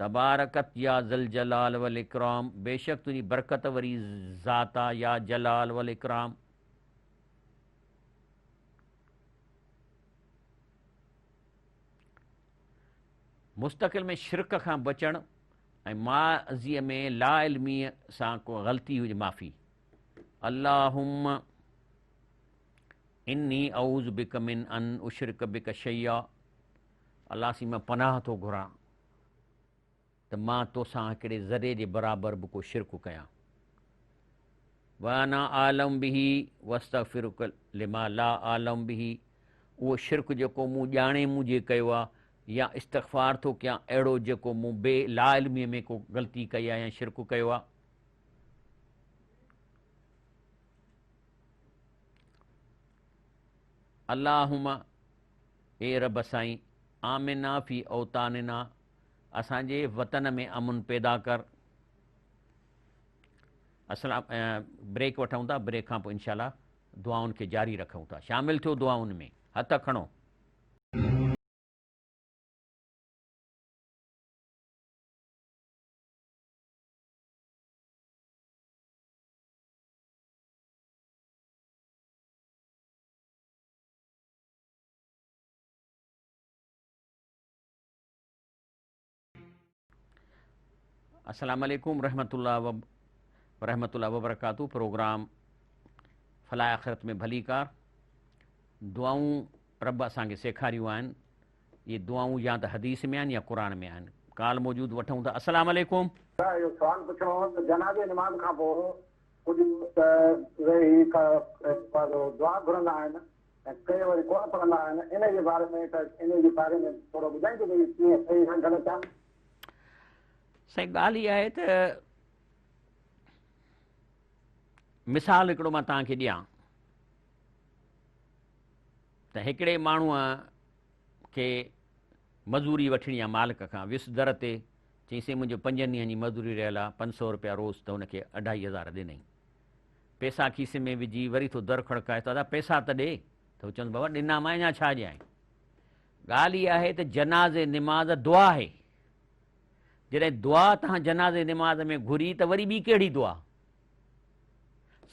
Speaker 1: تبارڪت يا ذوالجلال والاڪرام بيشڪ تنهنجي برڪت وري ذات آ يا جلال والاڪرام. مستقل ۾ شرڪ کان بچڻ ۽ ماضيء ۾ لاعلميء سان ڪو غلطي هجي معافي. اللهم اني اعوذ بک من ان اشرڪ بک شيئا الله سين مان پناهه ٿو گهران ته مان توسان هڪڙي ذري جي برابر به ڪو شرڪ ڪيان. وانا اعلم به واستغفرک لما لا اعلم به اهو شرڪ جيڪو مون ڄاڻي مونجهي ڪيو آهي يا استغفار ٿو ڪيان اهڙو جيڪو مون بي لاعلميء ۾ ڪو غلطي ڪئي آهي يا شرڪ ڪيو آهي. اللهم اي رب سائين آمنا في اوطاننا اسان جي وطن ۾ امن پيدا ڪر. اسلام بريڪ وٺون ٿا بريڪ کان پوء انشاء الله دعائن کي جاري رکون ٿا شامل ٿيو دعائن ۾ هٿ کڻو. السلام عليڪم رحمة الله و رحمة الله وبرڪاته پروگرام فلاح آخرت ۾ ڀليڪار دعائون رب اسان کي سيکاريون آهن اهي دعائون يا ته حديث ۾ آهن يا قرآن ۾ آهن ڪال موجود وٺون ٿا السلام عليڪم.
Speaker 2: اهو سوال پڇڻو هو ته جنازي نماز کان پوء ڪجهه ته ويهي پنهنجو دعا گهرندا آهن ۽ ڪي وري ڪونه پڙهندا آهن انهي جي باري ۾ ته انهي جي باري ۾ ٿورو ٻڌائيندو ڀئي ڪيئن صحيح آهي غلط آهي.
Speaker 1: سائين ڳالهه اها آهي ته مثال هڪڙو مان توهان کي ڏيان ته هڪڙي ماڻهوء کي مزوري وٺڻي آهي مالڪ کان ويس در تي چيائين سائين منهنجو پنجن ڏينهن جي مزوري رهيل آهي 500 روپيا روز ته هن کي اڍائي هزار ڏنائين پئسا کيسي ۾ وجهي وري ٿو در کڙڪائي ته ادا پئسا ته ڏي ته هو چوندو بابا ڏنا مان اڃا ڇا ڏيانء ڳالهه اها آهي ته جنازي نماز دعا آهي جڏهن دعا تهان جنازي نماز ۾ گهري ته وري ٻي ڪهڙي دعا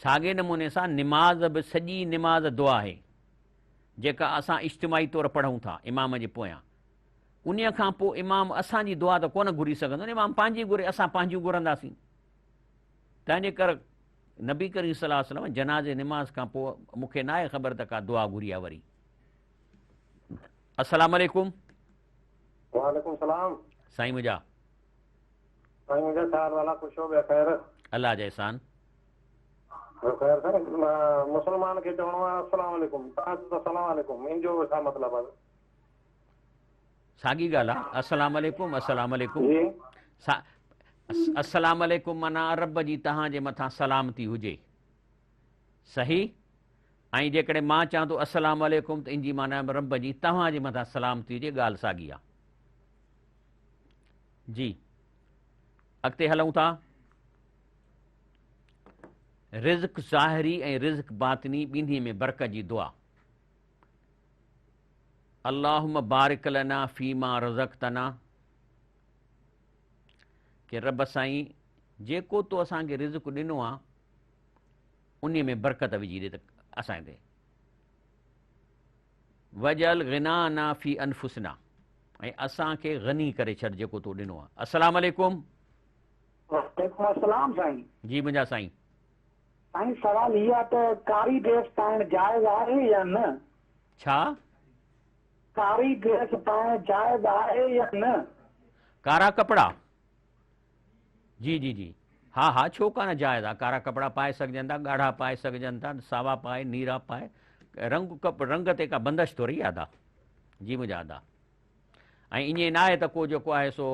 Speaker 1: ساڳي نموني سان نماز به سڄي نماز دعا آهي جيڪا اسان اجتماعي طور پڙهون ٿا امام جي پويان انهيء کان پوء امام اسان جي دعا ته ڪونه گهري سگهندو نه امام پنهنجي گهري اسان پنهنجيون گهرنداسين تنهنجي ڪر نبي ڪريم صلي الله عليه وسلم جنازي نماز کان پوء مون کي ناهي خبر ته ڪا دعا گهري آ وري. السلام عليڪم.
Speaker 2: وعليڪم السلام.
Speaker 1: سائين منهنجا.
Speaker 2: سائين منهنجا ڇا حال والا خوش هو بي خير.
Speaker 1: الله جا احسان.
Speaker 2: خير سائين مسلمان کي چوڻو آهي السلام عليڪم توهان چئو ٿا سلام عليڪم ان جو ڇا مطلب آهي.
Speaker 1: ساڳي ڳالهه آهي السلام عليڪم السلام عليڪم السلام عليڪم معنيٰ رب جي توهان جي مٿان سلامتي هجي صحيح ۽ جيڪڏهن مان چوان ٿو السلام عليڪم ته ان جي معنيٰ رب جي توهان جي مٿان سلامتي هجي ڳالهه ساڳي آهي جي اڳتي هلون ٿا رزق ظاهري ۽ رزق باطني ٻنهي ۾ برڪت جي دعا اللهم بارڪ لنا فيما رزقتنا ڪي رب سائين جيڪو تو اسان کي رزق ڏنو آ انهي ۾ برڪت وجهي ڏي ته اسان تي وجعل غنانا في انفسنا ۽ اسان کي غني ڪري ڇڏ جيڪو تو ڏنو آ. السلام عليڪم.
Speaker 3: وعليڪم السلام سائين.
Speaker 1: جي منهنجا سائين.
Speaker 3: سائين سوال هي آ ته ڪاري ڊريس پائڻ جائز آهي يا نه؟
Speaker 1: ڇا؟
Speaker 3: ڪاري ڊريس پائڻ جائز آهي يا نه؟
Speaker 1: ڪارا ڪپڙا؟ جي جي جي ها ها ڇو ڪانه جائز آ ڪارا ڪپڙا پائي سگهجن ٿا ڳاڙها پائي سگهجن ٿا ساوا پائي نيرا پائي رنگ رنگ تي ڪا بندش ٿوري آ ادا جي منهنجا ادا ۽ ائين نه آهي ته ڪو جيڪو آهي سو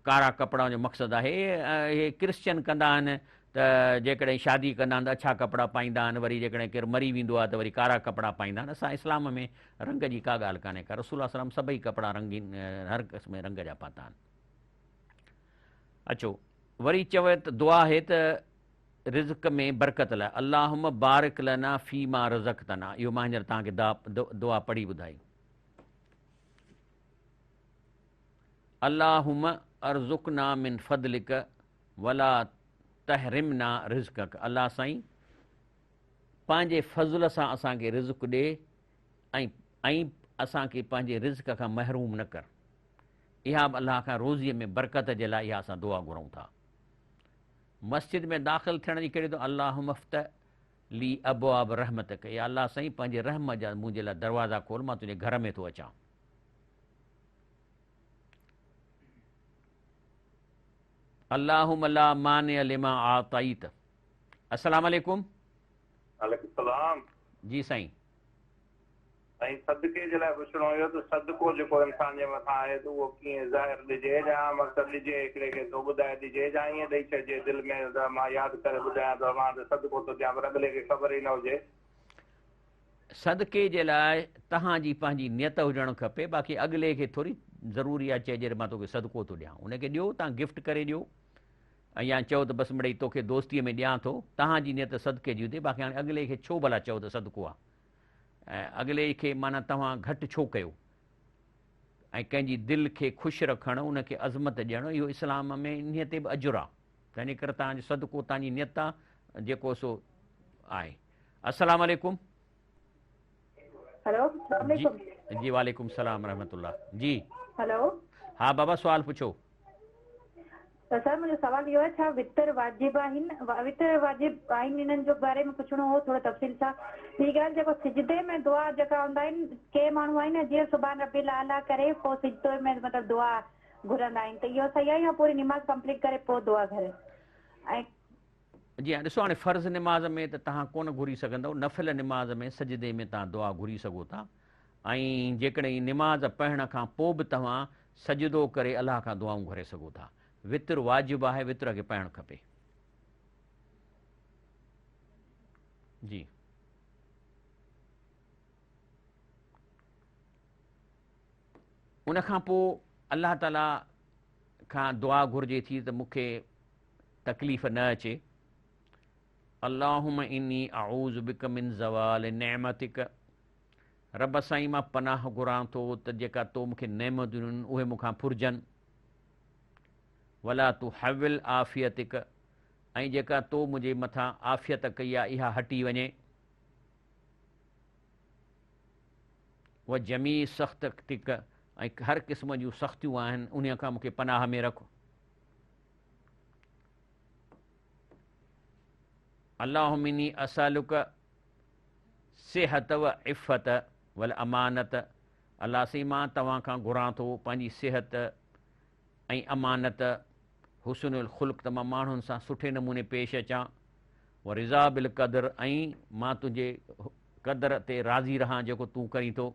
Speaker 1: ڪارا ڪپڙا جو مقصد آهي اهي ڪرسچن ڪندا آهن ته جيڪڏهن شادي ڪندا آهن ته اڇا ڪپڙا پائيندا آهن وري جيڪڏهن ڪير مري ويندو آهي ته وري ڪارا ڪپڙا پائيندا آهن اسان اسلام ۾ رنگ جي ڪا ڳالهه ڪانهي ڪا رسول الله صلي الله عليه وسلم سڀئي ڪپڙا رنگين هر قسم رنگ جا پاتا آهن اچو وري چوي ته دعا آهي ته رزق ۾ برڪت لاء اللهم بارڪ لنا فيما رزقتنا اهو مان هينئر توهان کي دعا پڙهي ٻڌائي اللهم ارزقنا من فضلک ولا تحرمنا رزقک الله سائين پنهنجي فضل سان اسان کي رزق ڏي ۽ ۽ اسان کي پنهنجي رزق کان محروم نه ڪر اها به الله کان روزيء ۾ برڪت جي لاء اها اسان دعا گهرون ٿا. مسجد ۾ داخل ٿيڻ جي ڪهڙي دعا اللهم افتح لي ابواب رحمتک يا الله سائين پنهنجي رحم جا منهنجي لاء دروازا کول مان تنهنجي گهر ۾ ٿو اچان. اللهم لا مانع لما اعطيت. السلام عليڪم.
Speaker 4: وعليڪم السلام.
Speaker 1: جي سائين.
Speaker 4: سائين صدقي جي لاء پڇڻو هيو ته صدقو جيڪو انسان جي مٿان آهي ته اهو ڪيئن ظاهر ڏجي يا مقصد ڏجي هڪڙي کي ٿو ٻڌائي ڏجي يا ائين ڏئي ڇڏجي دل ۾ ته مان ياد ڪري ٻڌايان ٿو مان ته صدقو ٿو ڏيان پر اڳلي کي خبر ئي نه هجي.
Speaker 1: صدقي جي لاء توهان جي پنهنجي نيت هجڻ کپي باقي اڳلي کي ٿوري ضروري آهي چئجي ته مان توکي صدقو ٿو ڏيان ان کي ڏيو توهان گفٽ ڪري ڏيو ۽ يا چئو ته بس مڙئي توکي دوستي ۾ ڏيان ٿو توهان جي نيت صدقي جي هجي باقي هاڻي اڳلي کي ڇو ڀلا چئو ته صدقو آهي ۽ اڳلي کي معنيٰ توهان گهٽ ڇو ڪيو ۽ ڪنهن جي دل کي خوش رکڻ ان کي عظمت ڏيڻ اهو اسلام ۾ انهيء تي به اجر آهي تنهنجي ڪري توهان جو صدقو توهان جي نيت آهي جيڪو سو آهي السلام عليڪم
Speaker 5: هلو السلام عليڪم
Speaker 1: جي وعليڪم السلام رحمت الله جي
Speaker 5: هلو
Speaker 1: ها بابا سوال پڇو
Speaker 5: ته سر منهنجو سوال اهو آهي ڇا وتر واجب آهن وتر واجب آهن انهن جو باري ۾ پڇڻو هو ٿورو تفصيل سان ٻي ڳالهه جيڪو سجدي ۾ دعا جيڪا هوندا آهن ڪي ماڻهو آهن جيئن سبحان ربي الاعليٰ ڪري پوء سجدي ۾ مطلب دعا گهرندا آهن ته اهو صحيح آهي يا پوري نماز ڪمپليٽ ڪري پوء دعا گهري ۽
Speaker 1: جي ها ڏسو هاڻي فرض نماز ۾ ته توهان ڪونه گهري سگهندؤ نفل نماز ۾ سجدي ۾ توهان دعا گهري سگهو ٿا ۽ جيڪڏهن نماز پڙهڻ کان پوء به توهان سجدو ڪري الله کان دعائون گهري سگهو ٿا. وتر واجب آهي وتر کي پڙهڻ کپي. جي. ان کان پوء الله تعالي کان دعا گهرجي ٿي ته مون کي تڪليف نه اچي. اللهم اني اعوذ بک من زوال نعمتک رب سائين مان پناهه گهران ٿو ته جيڪا تو مون کي نعمتون ڏنيون اهي مون کان ڦرجن ولا تحول عافيتک ۽ جيڪا تو منهنجي مٿان عافيت ڪئي آهي اها هٽي وڃي وجميع سخطتک ۽ هر قسم جون سختيون آهن انهي کان مون کي پناهه ۾ رک. اللهم اني اسالک صحت و عفت والامانت الله سائين مان توهان کان گهران ٿو پنهنجي صحت ۽ امانت، حسن الخلق ته مان ماڻهن سان سٺي نموني پيش اچان، ورضا بالقدر ۽ مان تنهنجي قدر تي راضي رهان جيڪو تون ڪرين ٿو.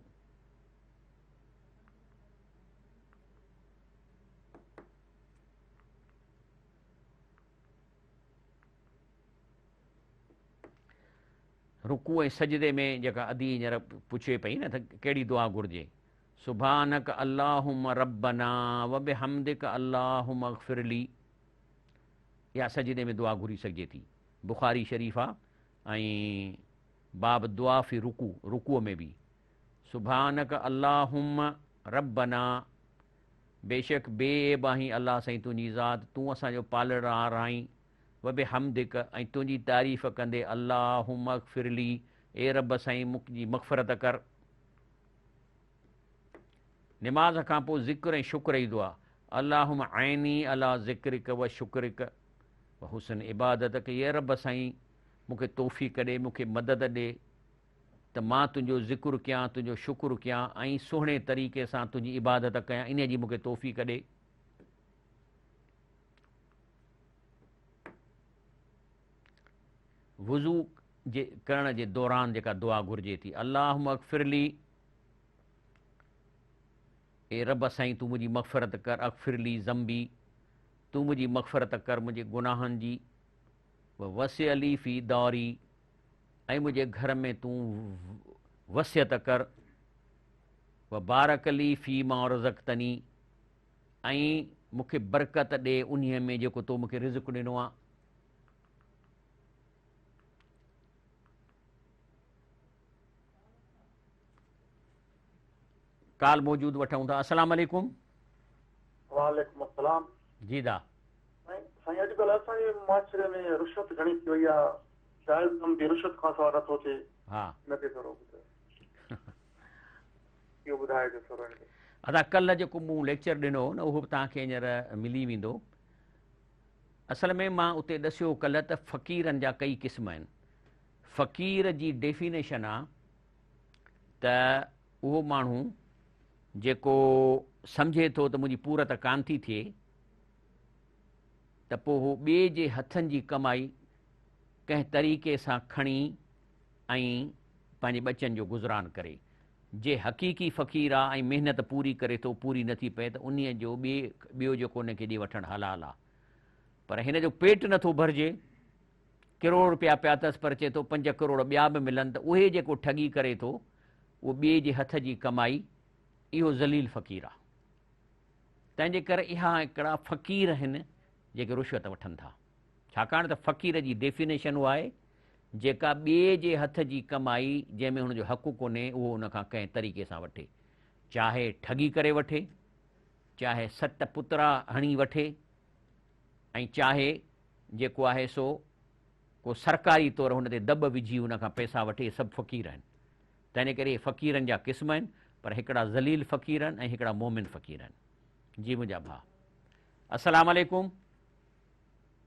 Speaker 1: رڪوع ۽ سجدي ۾ جيڪا ادي هينئر پڇي پئي نه ته ڪهڙي دعا گهرجي، سبحانک اللهم ربنا وبحمدک اللهم اغفر لي، اها سجدي ۾ دعا گهري سگهجي ٿي. بخاري شريف آ ۽ باب دعا في رڪوع، رڪوع ۾ به سبحانک اللهم ربنا، بيشڪ بي عيب آهين الله سائين تنهنجي ذات، تون اسان جو پالڻهار آهين، وبحمدک ۽ تنهنجي تعريف ڪندي اللهم اغفر لي اي رب سائين منهنجي مغفرت ڪر. نماز کان پوء ذڪر ۽ شڪر جي دعا، اللهم اعني علي ذڪرک و شڪرک و حسن عبادتک اي رب سائين مون کي توفيق ڏي مون کي مدد ڏي ته مان تنهنجو ذڪر ڪيان تنهنجو شڪر ڪيان ۽ سهڻي طريقي سان تنهنجي عبادت ڪيان انهي جي مون کي توفيق ڏي. وضو جي ڪرڻ جي دوران جيڪا دعا گهرجي ٿي، اللهم اغفر لي، اي رب سائين تون منهنجي مغفرت ڪر، اغفر لي ذنبي، تون منهنجي مغفرت ڪر منهنجي گناهن جي، ووسع لي في داري، ۽ منهنجي گهر ۾ تون وسعت ڪر، وبارڪ لي في ما رزقتني، ۽ مون کي برڪت ڏي انهيء ۾ جيڪو تو مون کي رزق ڏنو آهي. ڪال موجود وٺون ٿا. السلام عليڪم.
Speaker 6: وعليڪم السلام.
Speaker 1: جي دا.
Speaker 6: سائين اڄ ڪلهه اسان جي معاشري ۾ رشوت گهڻي ٿي وئي آهي جائز ڪم به رشوت کان سواء نٿو ٿئي.
Speaker 1: ها.
Speaker 6: ان تي ٿورو ٻڌايو. اهو ٻڌائجو ٿورو ان تي.
Speaker 1: ادا ڪلهه جيڪو مون ليڪچر ڏنو هو نه اهو به توهان کي هينئر ملي ويندو. اصل ۾ مان اتي ڏسيو ڪلهه ته فقيرن جا ڪئي قسم آهن. فقير جي ڊيفينيشن آ ته اهو ماڻهو جيڪو سمجهي ٿو ته منهنجي پورت ڪانه ٿي ٿئي ته پوء هو ٻئي جي هٿن جي ڪمائي ڪنهن طريقي سان کڻي ۽ پنهنجي ٻچن جو گذران ڪري. جي حقيقي فقير آ ۽ محنت پوري ڪري ٿو پوري نٿي پئي ته انهيء جو ٻئي ٻيو جيڪو ان کي ڏي وٺڻ حلال آ. پر هن جو پيٽ نٿو ڀرجي، ڪروڙ رپيا پيا اٿس پر چئي ٿو 5 ڪروڙ ٻيا به ملن ته اهي جيڪو ٺڳي ڪري ٿو اهو ٻئي جي هٿ جي ڪمائي اهو ذليل فقير آ. تنهن جي ڪري اها هڪڙا فقير هن جيڪي رشوت وٺن ٿا. ڇاڪاڻ ته فقير جي ڊيفينيشن اها آهي جيڪا ٻئي جي هٿ جي ڪمائي جنهن ۾ هن جو حق ڪونهي اهو ان کان ڪنهن طريقي سان وٺي، چاهي ٺڳي ڪري وٺي، چاهي ست پترا هڻي وٺي ۽ چاهي جيڪو آهي سو ڪو سرڪاري طور هن تي دٻ وجهي هن کان پئسا وٺي، اهي سڀ فقير آهن. تنهن ڪري اهي فقيرن جا قسم آهن، پر هڪڙا ذليل فقير آهن ۽ هڪڙا مؤمن فقير آهن. جي منهنجا ڀاء. السلام عليڪم.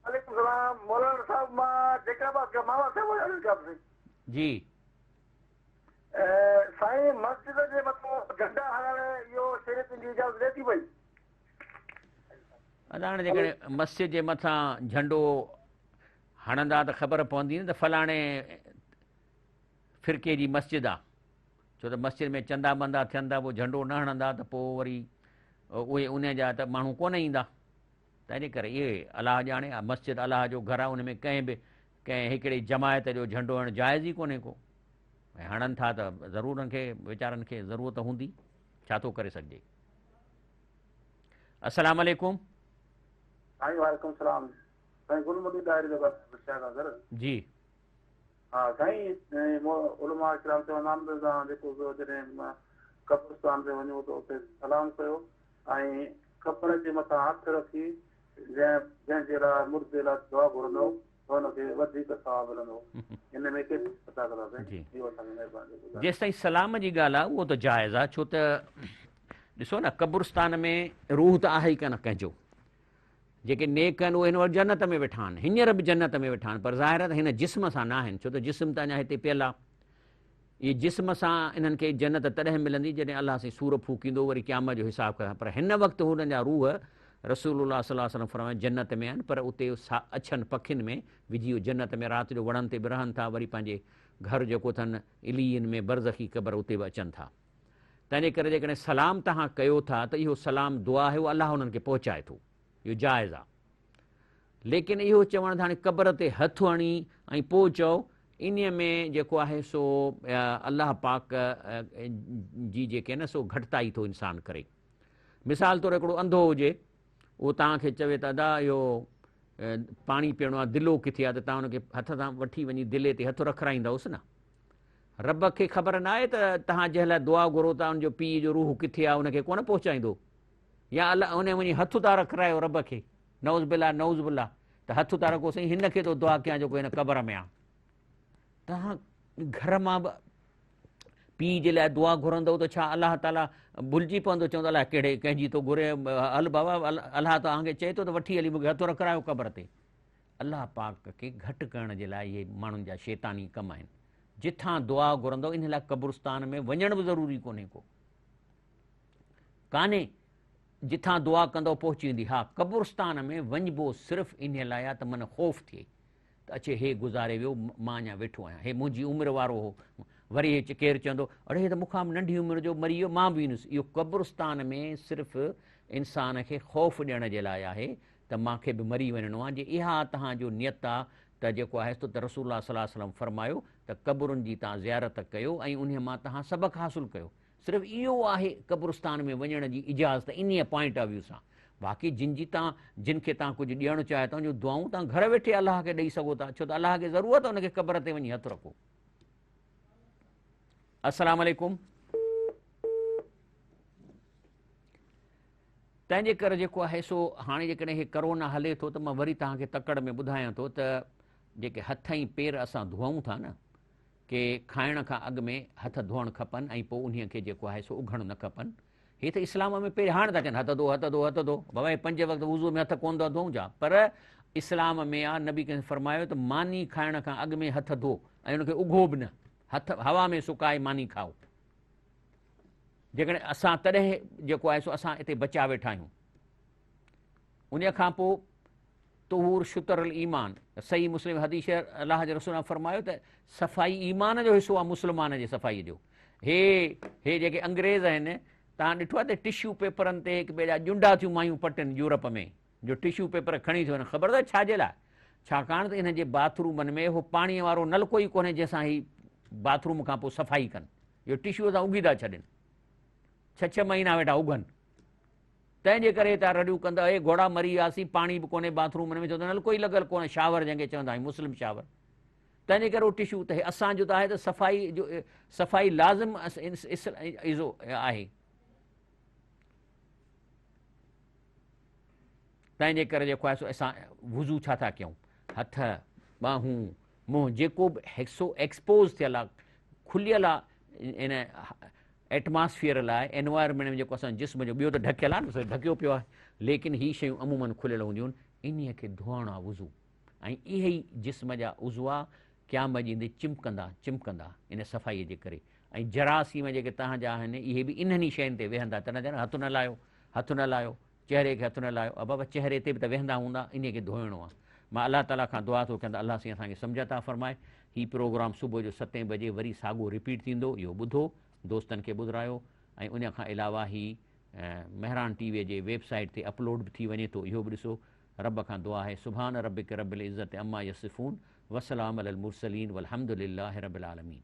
Speaker 2: وعليڪم السلام مولانا صاحب مان جيڪب آباد کان محمد صاحب ڳالهايان پيو سائين.
Speaker 1: جي.
Speaker 2: سائين مسجد جي مٿان جهنڊا هڻڻ اهو شريعت جي اجازت ڏي ٿي پئي.
Speaker 1: ادا هاڻي جيڪڏهن مسجد جي مٿان جهنڊو هڻندا ته خبر پوندي نه ته فلاڻي فرقي جي مسجد آ، ڇو ته مسجد ۾ چندا بندا ٿين ٿا پوء جهنڊو نه هڻندا ته پوء وري اهي ان جا ته ماڻهو ڪونه ايندا. تنهن جي ڪري اهي الله ڄاڻي، مسجد الله جو گهر آهي ان ۾ ڪنهن به ڪنهن هڪڙي جماعت جو جهنڊو هڻڻ جائز ئي ڪونهي ڪو، ۽ هڻن ٿا ته ضرور انهن کي ويچارن کي ضرورت هوندي، ڇا ٿو ڪري سگهجي. السلام عليڪم.
Speaker 6: سائين وعليڪم السلام سائين گل مدي ڏاهري ٿو ڳالهايان بچاء کان سر.
Speaker 1: جي.
Speaker 6: ها سائين علماء ڪرام چوندا آهن ته توهان جيڪو جڏهن قبرستان تي وڃو ته اتي سلام ڪيو ۽ قبر جي مٿان هٿ رکي جنهن جنهن جي لاء مردي لاء دعا گهرندؤ ته ان کي وڌيڪ ثواب ملندو. ان ۾ ڪيتري صداقت آهي سائين؟
Speaker 1: جي.
Speaker 6: اهو اسان کي مهرباني ڪري ٻڌايو.
Speaker 1: جيستائين سلام جي ڳالهه آهي اهو ته جائز آهي ڇو ته ڏسو نه قبرستان ۾ روح ته آهي ئي ڪانه ڪنهن جو. جيڪي نيڪ آهن اهي هن وقت جنت ۾ ويٺا آهن، هينئر به جنت ۾ ويٺا آهن پر ظاهر آهي ته هن جسم سان نه آهن ڇو ته جسم ته اڃا هتي پيل آهي. اهي جسم سان انهن کي جنت تڏهن ملندي جڏهن الله سائين سور ڦوڪيندو وري قيامت جو حساب ڪرڻ پر هن وقت هنن جا روح رسول الله صلي الله عليه وسلم فرمايو جنت ۾ آهن پر اتي اڇن پکين ۾ وجهي اهي جنت ۾ رات جو وڻن تي به رهن ٿا وري پنهنجي گهر جيڪو اٿن عليين ۾ برزخي قبر اتي به اچن ٿا. تنهنجي ڪري جيڪڏهن سلام توهان ڪيو ٿا ته اهو سلام دعا آهي اهو الله انهن کي پهچائي ٿو اهو جائز آهي. ليڪن اهو چوڻ ته هاڻي قبر تي هٿ هڻي ۽ پوء چئو انهي ۾ جيڪو آهي سو الله پاڪ جي جيڪي نه سو گهٽتائي ٿو انسان ڪري. مثال طور هڪڙو انڌو هجي اهو توهان کي چوي ته ادا اهو پاڻي پيئڻو آهي دلو ڪٿي آهي ته توهان ان کي هٿ سان وٺي وڃي دلي تي هٿ رکرائيندؤس نه. رب کي خبر ناهي ته توهان جنهن لاء دعا گهرو ٿا ان جو پيء جو روح ڪٿي آهي ان کي ڪونه پهچائيندو يا الله ان وڃي هٿ ٿا رکرايو رب کي نعوذ بالله نعوذ بالله ته هٿ ٿا رکو سائين هن کي ٿو دعا ڪيان جيڪو هن قبر ۾ آهي. توهان گهر مان به پيء جي لاء دعا گهرندؤ ته ڇا الله تعاليٰ ڀلجي پوندو چوندو الله ڪهڙي ڪنهن جي ٿو گهري هل بابا الله توهان کي چئي ٿو ته وٺي هلي مون کي هٿ رکرايو قبر تي. الله پاڪ کي گهٽ ڪرڻ جي لاء اهي ماڻهن جا شيطاني ڪم آهن. جتان دعا گهرندؤ ان لاء قبرستان ۾ وڃڻ به ضروري ڪونهي ڪو ڪانهي جتان دعا ڪندؤ پهچي ويندي. ها قبرستان ۾ وڃبو صرف انهي لاء آهي ته من خوف ٿئي ته اچي هي گذاري ويو مان اڃا ويٺو آهيان هي منهنجي عمر وارو هو وري هي ڪير چوندو اڙي هي ته مون کان به ننڍي عمر جو مري ويو مان به ويندس. اهو قبرستان ۾ صرف انسان کي خوف ڏيڻ جي لاء آهي ته مان کي به مري وڃڻو آهي جي اها توهان جو نيت آ ته جيڪو آهي سو ته رسول الله صلي الله عليه وسلم فرمايو ته قبرن جي توهان زيارت ڪيو ۽ انهي مان توهان سبق حاصل ڪيو صرف اهو آهي قبرستان ۾ وڃڻ جي اجازت انهي پوائنٽ آف ويو سان باقي جن جي توهان جن کي توهان ڪجهه ڏيڻ چاهيو ٿا ان جون دعائون توهان گهر ويٺي الله کي ڏئي سگهو ٿا ڇو ته الله کي ضرورت ان کي قبر تي وڃي هٿ رکو. السلام عليڪم. تنهن جي ڪري جيڪو آهي سو هاڻي جيڪڏهن هي ڪرونا هلي ٿو ته مان وري توهان کي تڪڙ ۾ ٻڌايان ٿو ته جيڪي هٿ ۽ پير اسان ڌوئون ٿا نه ڪي کائڻ کان اڳ ۾ هٿ ڌوئڻ کپن ۽ پوء انهي کي جيڪو آهي سو اگهڻ نه کپن. هي ته اسلام ۾ پهرين هاڻ ٿا چون هٿ ڌو هٿ ڌو هٿ ڌو بابا هي پنج وقت وضو ۾ هٿ ڪونه ٿا ڌوئون ڇا پر اسلام ۾ آ نبي ڪريم فرمايو ته ماني کائڻ کان اڳ ۾ هٿ ڌو ۽ ان کي اگهو به نه هٿ هوا ۾ سڪائي ماني کائو. جيڪڏهن اسان تڏهن جيڪو آهي سو اسان اتي بچا ويٺا آهيون. ان کان پوء طهور شطر الايمان صحيح مسلم حديث الله جي رسول فرمايو ته صفائي ايمان جو حصو آهي مسلمان جي صفائي جو. هي هي جيڪي انگريز آهن تان ڏٺو آهي ته ٽشو پيپرن تي هڪ ٻئي جا ڄنڊا ٿيون مايون پٽن يورپ ۾ جو ٽشو پيپر کڻي ٿيون وڃن خبر اٿو ڇا جي لاء ڇاڪاڻ ته انهن جي باٿ رومن ۾ اهو پاڻي وارو نلڪو ئي ڪونهي جنهن سان هي باٿ روم کان پوء صفائي ڪن. اهو ٽشوء سان اگهي ٿا ڇڏين. ڇهه ڇهه مهينا ويٺا اگهن. تنهن جي ڪري ٿا رڙيون ڪندا، اي گهوڙا مري وياسين، پاڻي به ڪونهي باٿ رومن ۾، ڇو ته نلڪو ئي لڳل ڪونهي، شاور جنهن کي چوندا آهيون، مسلم شاور. تنهن جي ڪري اهو ٽشو ته اسان جو ته آهي ته صفائي جو صفائي لازم آهي. تنهن جي ڪري جيڪو آهي سو اسان وضو ڇا ٿا ڪيون؟ هٿ، ٻانهون، منهن جيڪو به حصو ايڪسپوز ٿيل آهي، کليل آهي ان ايٽماسفيئر لاء، انوائرمينٽ ۾ جيڪو اسان جسم جو ٻيو ته ڍڪيل آهي نه، سو ڍڪيو پيو آهي، ليڪن هي شيون عموماً کليل هونديون آهن، انهيء کي ڌوئڻ آهي وضو ۽ اهي ئي جسم جا عضوا قيامت جي ڏينهن چمڪندا چمڪندا ان صفائيء جي ڪري ۽ جراثيم جيڪي توهان جا آهن اهي به انهن ئي شين تي ويهندا، تڏهن چون هٿ نه لايو، هٿ نه لايو. چهري کي هٿ نه لايو ابا چهري تي به ته ويهندا هوندا انهي کي ڌوئڻو آ مان الله تعالي کان دعا ٿو ڪيان ته الله سائين اسان کي سمجهه عطا فرمائي هي پروگرام صبح جو ستين بجي وري ساڳو رپيٽ ٿيندو اهو ٻڌو دوستن کي ٻڌرايو ۽ ان کان علاوه هي مهراڻ ٽي وي جي ويب سائيٽ تي اپلوڊ به ٿي وڃي ٿو اهو به ڏسو رب کان دعا آهي سبحان ربک رب العزت عما يصفون وسلام علي المرسلين والحمد لله رب العالمين.